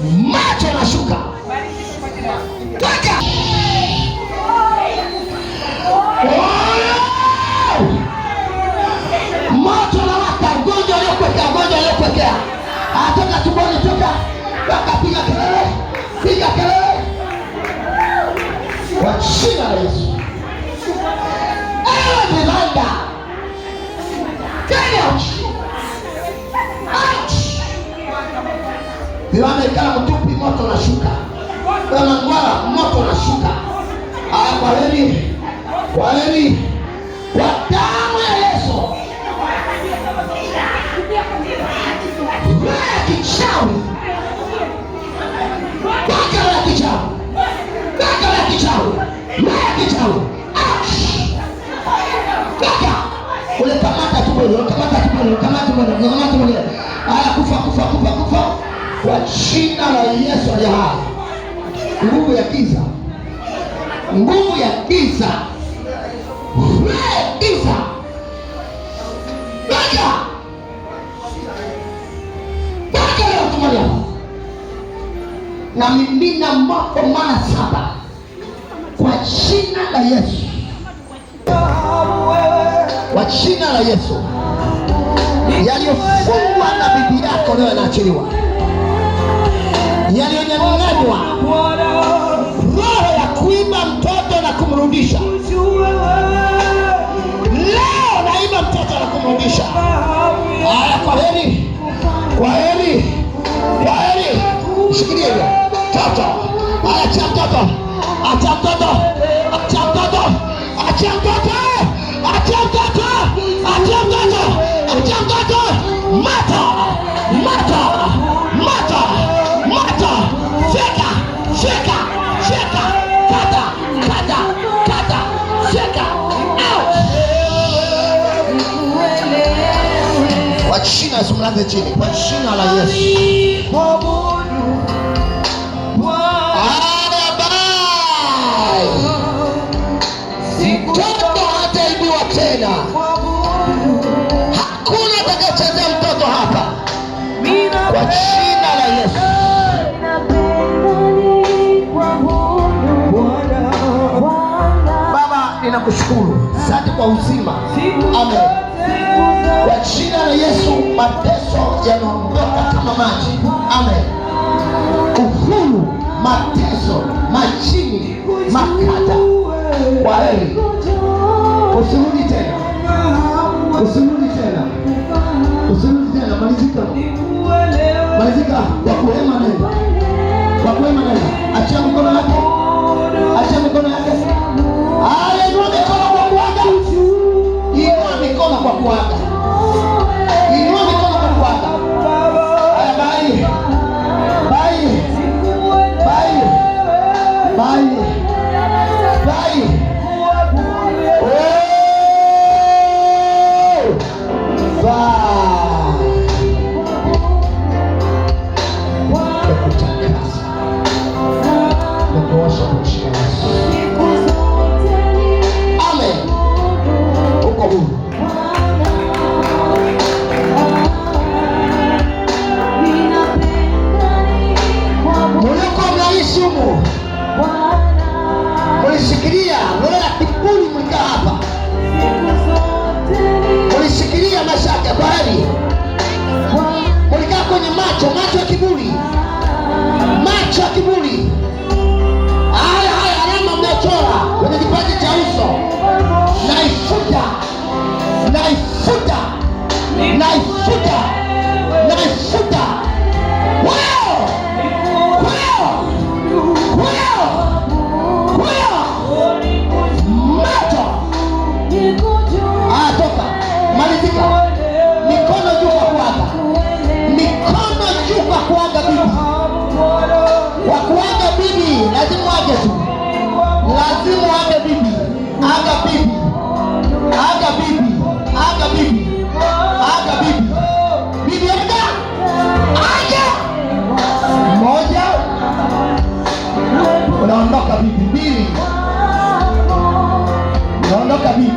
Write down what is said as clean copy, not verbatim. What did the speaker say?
Macho nashuka. Toka. Oh! Moto unawaka, ugonjwa uliokuwekea, ugonjwa uliokuwekea. Toka tumboni, toka. Toka, piga kelele. Piga kelele. Kwa jina la Yesu. Ewe vibanda. Get out. Out. Viwanda ikala mtupi, moto unashuka. Mangwala, moto unashuka. Aya, kwa heri, kwa heri, kwa damu ya Yesu. Roho ya kichawi, toka roho ya kichawi, toka roho ya kichawi, roho ya kichawi, out, toka. Ule kamata tumboni, kamata tumboni, kamata tumboni, kamata tumboni. Aya, kufa, kufa, kufa, kufa kwa jina la Yesu aliye hai. Nguvu ya giza, nguvu ya giza, roho ya giza, toka, toka leo tumboni hapa. Na mimina moto mara saba kwa jina la Yesu, kwa jina la Yesu. Yaliyofungwa na bibi yako leo yanaachiliwa, yaliyonyang'anywa, roho ya kuiba mtoto na kumrudisha leo, naiba mtoto na kumrudisha. Haya, kwa heri, kwa heri, kwa heri. Shikilia hiyo mtoto. Haya, achia mtoto, achia mtoto, achia mtoto, achia mtoto, achia mtoto, achia mtoto, achia mtoto. Moto, moto, moto, moto! Shika, shika, shika, kata, kata, kata, shika, out. Kwa jina la Yesu, mlaze chini, kwa jina la Yesu. Haya, bye. Mtoto hataibiwa tena. Hakuna atakayechezea mtoto hapa, kwa jina la Yesu. Baba, ninakushukuru, asante kwa uzima. Amen. Kwa jina la Yesu, mateso yanaondoka kama maji. Amen. Uhuru, mateso, majini, makata. Kwa heri, usirudi tena, usirudi tena, usirudi tena. Malizika, malizika. Kwa kuhema nenda, kwa kuhema nenda. Achia mikono yake, achia mikono yake. Haya, inua mikono kwa kuaga, inua mikono kwa kuaga, inua mikono kwa kuaga. Haya, bye, bye, bye, bye, bye. Oh, bye. Nakutakasa, nakuosha kwa jina la Yesu. Amen. Uko huru. Mliokuwa mnaishi humu, mlishikilia roho ya kiburi, mlikaa hapa, mlishikilia mashaka. Kwa heri, mlikaa kwenye macho, macho ya kiburi, macho ya kiburi. Haya haya, alama mnayochora kwenye kipaji cha uso, naifuta, naifuta, naifuta, naifuta. Wow! Wow! Wow! Wow! Moto! Ah, toka. Malizika. Mikono juu kwa kuaga. Mikono juu kwa kuaga bibi. Kwa kuaga bibi, lazima uage tu. Lazima uage bibi. Aga bibi. Aga bibi. Aga bibi. Aga bibi. Bibi aga. Aga. Moja. Unaondoka bibi. Mbili. Unaondoka bibi.